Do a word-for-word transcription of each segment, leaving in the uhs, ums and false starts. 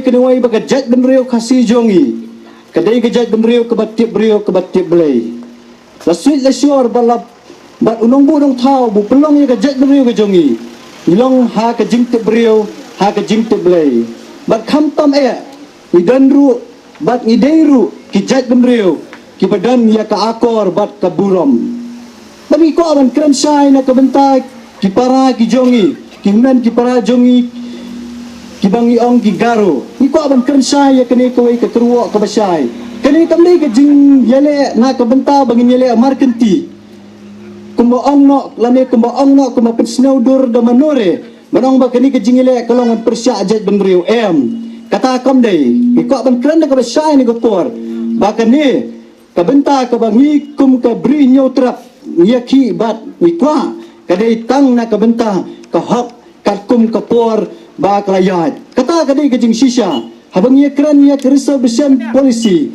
Kane wei ba ka jaitbynriew Khasi jong ngi ka dei ka jaitbynriew kaba tip briew kaba tip Blei. La suit la shor ba la bad u nongbuh nongthaw ba u pynlong ïa ka jaitbynriew ka jong ngi, ngi long ha ka jingtip briew, ha ka jingtip Blei. Bad khamtam eh, ngi don ruh bad ngi dei ruh ki jaitbynriew kiba don ïa ka akor bad ka burom. Ba ngi kwah ban kren shai na ka bynta ki para ki jong ngi, ki hynmen ki para jong ngi, kiba ngi ong ki Garo. Ngi kwah ban kren shai ïa kane kawei ka kyrwoh kaba shai. Kane kam dei ka jingïaleh na ka bynta ba ngin ïaleh markynti, kumba ong noh lane kumba ong noh kumba pynsngew dur da mano re. Ban ong ba kane ka jingïaleh ka long ban pyrshah jaitbynriew, em. Kata kam dei. Ngi kwah ban kren da kaba shai na ka por ba kane ka bynta kaba ngi kum ka Bri Hynñiewtrep ngi ïakhih bad ngi kwah ka dei tang na ka bynta ka hok katkum ka por ba ka la ïaid. Kata ka dei ka jingshisha. Haba ngi ïakren ïa ka reservation policy,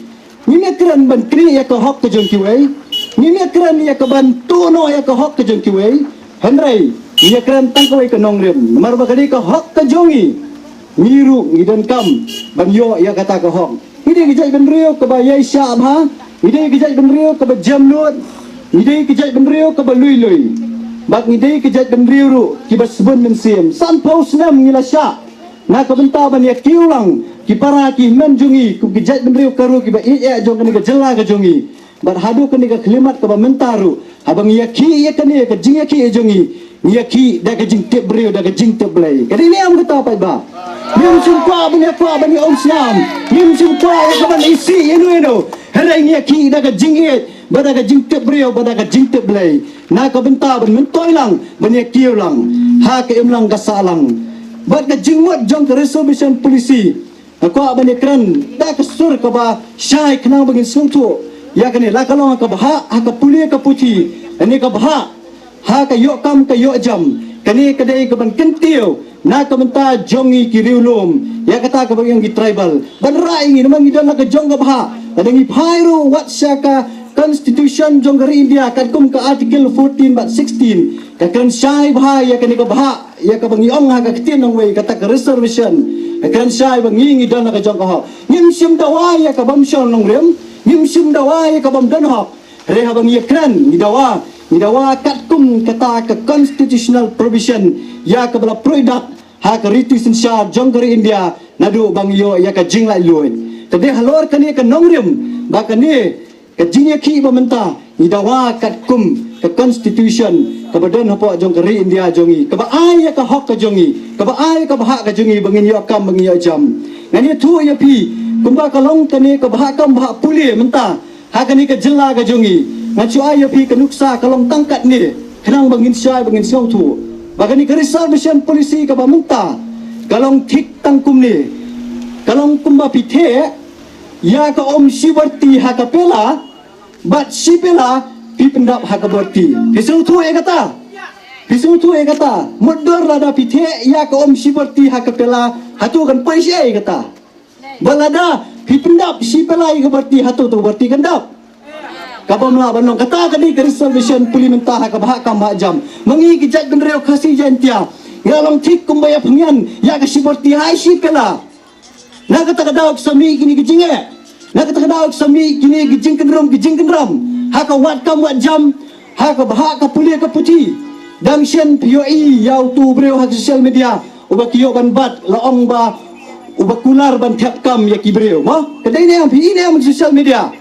ngim ïakren ban knieh ïa ka hok ka jong kiwei, ngim ïakren ïa ka ban tuh noh ïa ka hok ka jong kiwei. Hynrei ngi ïakren tang kawei ka nongrim namar ba ka dei ka hok ka jong ngi. Ngi ruh ngi donkam ban ïoh ïa kata ka hok. Ngi dei ka jaitbynriew kaba ïaishah bha. Ngi dei ka jaitbynriew kaba jemnud. Ngi dei ka jaitbynriew kaba lui lui. Bad ngi dei ka jaitbynriew ruh kiba sbun mynsiem. Sanphew snem ngi la shah na ka bynta ban ïakiew lang ki para ki hynmen jong ngi kum ki jaitbynriew Garo kiba ïeit eh jong kane ka jylla ka jong ngi. Bad haduh kane ka khyllipmat kaba mynta ruh, haba ngi ïakhih ïa kane ka jingïakhih jong ngi, ngi ïakhih da ka jingtip briew, da ka jingtip Blei. Ka dei ne em kata paidbah? Ngim shym kwah ban ïa kwah ban ïa umsnam. Ngim shym kwah ïa ka ban isih ïa no ïa no. Hynrei ngi ïakhih da ka jingïeit, bad da ka jingtip briew, bad da ka jingtip Blei. Na ka bynta ban myntoi lang, ban ïakiew lang ha ka imlang ka sahlang. Bad ka jingmut jong ka reservation policy, nga kwah ban ïakren da ka sur kaba shai khnang ba ngin sngewthuh ïa kane, la ka long ha ka bhah, ha ka pule ka puthi, lane ka bhah ha ka ïoh kam ka ïoh jam. Kane ka dei kaban kyntiew na ka bynta jong ngi ki riewlum, ïa kata kaba ngi ong ki tribal, ban rai ngi namar ngi don la ka jong ka bhah. Lada ngi phai ruh wat sha ka constitution jong ka ri India katkum ka article fourteen bad sixteen, ka kren shai bha ïa kane ka bhah, ïa kaba ngi ong ha ka ktien nongwei kata ka reservation. Ka kren shai ba ngi ngi don la ka jong ka hok. Ngim shym dawa ïa ka bym shong nongrim, ngim shym dawa ïa ka bym don hok. Hynrei haba ngi ïakren ngi dawa, ngi dawa katkum kata ka constitutional provision ïa kaba la pruid dak ha ka riti synshar jong ka ri India naduh ba ngi ïoh ïa ka jinglaitluid. Te dei halor kane ka nongrim ba kane ka jingïakhih ba mynta ngi dawa katkum ka constitution kaba don hapoh jong ka ri India jong ngi, kaba ai ïa ka hok ka jong ngi, kaba ai ïa ka bhah ka jong ngi ba ngin ïoh kam ba ngin ïoh jam. Ngan ïathuh ïa phi kumba ka long kane ka bhah kam bhah pule mynta ha kane ka jylla ka jong ngi. Ngan shu ai ïa phi ka nuksa ka long tang katne khnang ba ngin shai ba ngin sngewthuh ba kane ka reservation policy kaba mynta ka long thik tang kumne. Ka long kumba phi theh ïa ka um shi bharti ha ka pela, bad shi pela phi pyndap ha ka bharti. Phi sngewthuh ïa kata? Phi sngewthuh ïa kata? Mutdur lada phi theh ïa ka um shi bharti ha ka pela, hato kan poi shaei kata? Bad lada phi pyndap shi pela ïa ka bharti, hato to bharti kan dap? Ka bym lah ban long. Kata ka dei ka reservation pule mynta ha ka bhah kam bhah jam. Ma ngi ki jaitbynriew Khasi Jaiñtia, ngi la long thik kumba ïa pynïan ïa ka shi bharti ha shi pela. Na kata ka daw ki sa mih kine ki jingeh, na kata ka daw ki sa mih kine ki jingkynrum ki jingkynram ha ka wat kam wat jam, ha ka bhah ka pule ka puthi. Dang shen phi ïohi ïa utu u briew ha social media uba ki ïoh ban bat, la ong ba uba kular ban thep kam ïa ki briew, mo? Ka dei ne em, phi i ne em ha social media,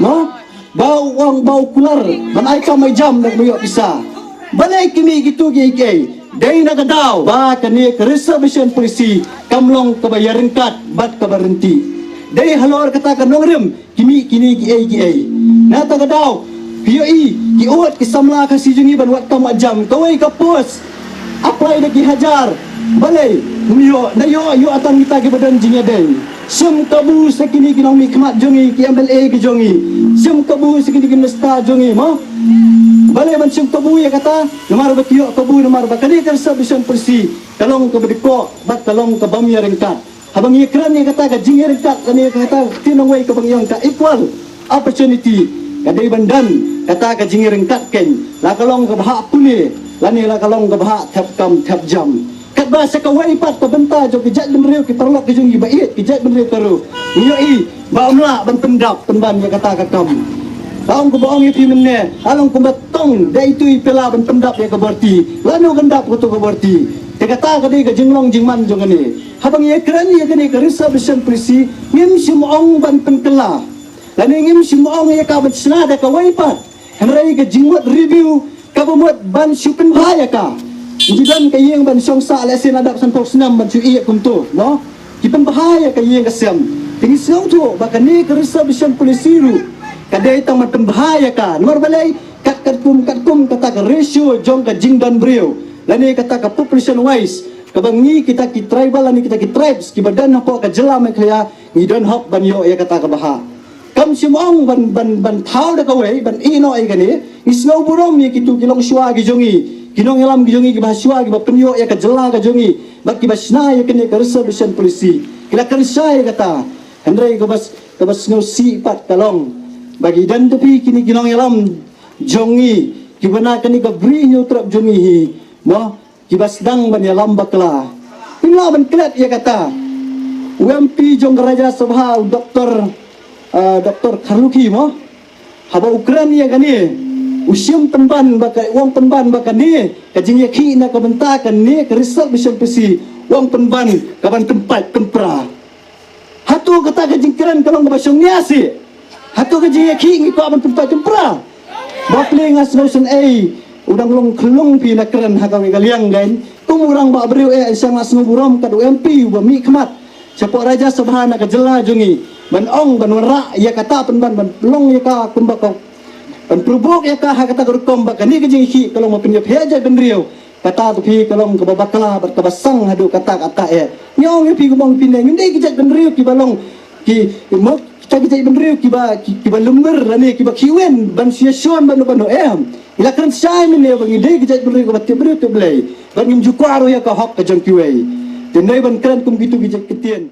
mo? Ba u ong ba u kular ban ai kam ai jam da kaba ïoh pisa. Balei ki mih kitu kiei kiei? Dei na ka daw ba kane ka reservation policy kam long kaba ïaryngkat bad kaba ryntih. Dei halor kata ka nongrim ki mih kine kiei kiei. Na kata ka daw phi ïohi ki ud ki samla Khasi jong ngi ban wad kam wad jam, kawei ka post apply da ki hajar. Balei? Ym ïoh, na ïoh, ïoh tang kita kiba don jingïadei. Shim kabu sa kine ki nongmihkhmat jong ngi, ki M L A ki jong ngi. Shim kabu sa kine ki minister jong ngi, mo? Balei ban shim kabu ïa kata? Namar ba ki ïoh kabu, namar ba kane ka reservation policy ka long kaba dkoh bad ka long ka bym ïaryngkat. Haba ngi kren ïa kata ka jingïaryngkat, kane ïa kata ka ktien nongwei kaba ngi ong ka equal opportunity, ka dei ban don kata ka jingïaryngkat keiñ, la ka long ka bhah pule lane la ka long ka bhah thep kam thep jam. Katba sha kawei pat ka bynta jong ki jaitbynriew ki paralok ki jong ngi ba ïeit, ki jaitbynriew Garo, ngi ïohi ba ym lah ban pyndap pynban ïa kata ka kam. Ka ong kumba ong ïa phi mynne, ka long kumba tong dei tu i pela ban pyndap ïa ka Bharti. Lano kan dap kato ka Bharti? Te kata ka dei ka jinglong jingman jong kane. Haba ngi ïakren ïa kane ka reservation policy, ngim shym ong ban pynkylla. Lane ngim shym ong ïa ka ban shna da kawei pat. Hynrei ka jingmut review kaba mut ban shu pynbha ïa ka. Ngi don ka ïing ban shong sah lehse la dap sanphew snem ban shu ïeh kumto, mo? Ki pynbha ïa ka ïing ka sem. Te ngi sngewthuh ba kane ka reservation policy ruh ka dei tang ban pynbha ïa ka. Namar balei? Kat katkum katkum kata ka ratio jong ka jingdon briew lane kata ka population wise, kaba ngi kita ki tribal lane kita ki tribes kiba don hapoh ka jylla Meghalaya ngi don hok ban ïoh ïa kata ka bhah. Kam shym ong ban, ban, ban thaw da kawei, ban ïeh noh ïa kane. Ngi sngew burom ïa kitu ki longshuwa ki jong ngi, ki nongïalam ki jong ngi kiba shuwa kiba pynïoh ïa ka jylla ka jong ngi bad kiba shna ïa kane ka reservation policy. Ki la kren shai ïa kata. Hynrei kaba, kaba sngewsih pat ka long ba ki don, te phi, kine ki nongïalam jong ngi kiba na kane ka Bri Hynñiewtrep jong ngi hi, mo, kiba sdang ban ïalam bakla. Ngim lah ban klet ïa kata. U M P jong ka Rajya Sabha, u Doktor, ah, Doktor Kharlukhi, mo, haba u kren ïa kane, u shim pynban ba ka, u ong pynban ba kane ka jingïakhih na ka bynta kane ka reservation policy, u ong pynban ka ban pynpait pynpra. Hato kata ka jingkren ka long kaba shongnia seh? Hato ka jingïakhih ngi kwah ban pynpait pynpra? Ba phi, nga sngew sngewsih, u dang long khlung phi na kren ha kawei ka liang kein. Kum u rangbah briew eh, sha nga sngew burom kat u M P uba mih khmat shapoh Rajya Sabha na ka jylla jong ngi ban ong, ban wanrah ïa kata, pynban ban long ïa ka kumba ka, ban pynbok ïa ka ha kata ka rukom ba kane ka jingïakhih ka long ba pynïap ïa jaitbynriew. Kata, te phi, ka long kaba bakla bad kaba sang haduh katta katta eh. Ngi ong ïa phi, kumba ong phi ne, ngim dei ki jaitbynriew kiba long ki, mo, kita ki jaitbynriew kiba, ki, kiba lymmer lane kiba khiwien ban shu ïashon ban ban, em. Ngi la kren shai mynne ba ngi dei ki jaitbynriew kiba tip briew tip Blei bad ngim ju kwah ruh ïa ka hok ka jong kiwei. Te hynrei ban kren kum kitu ki jait ktien.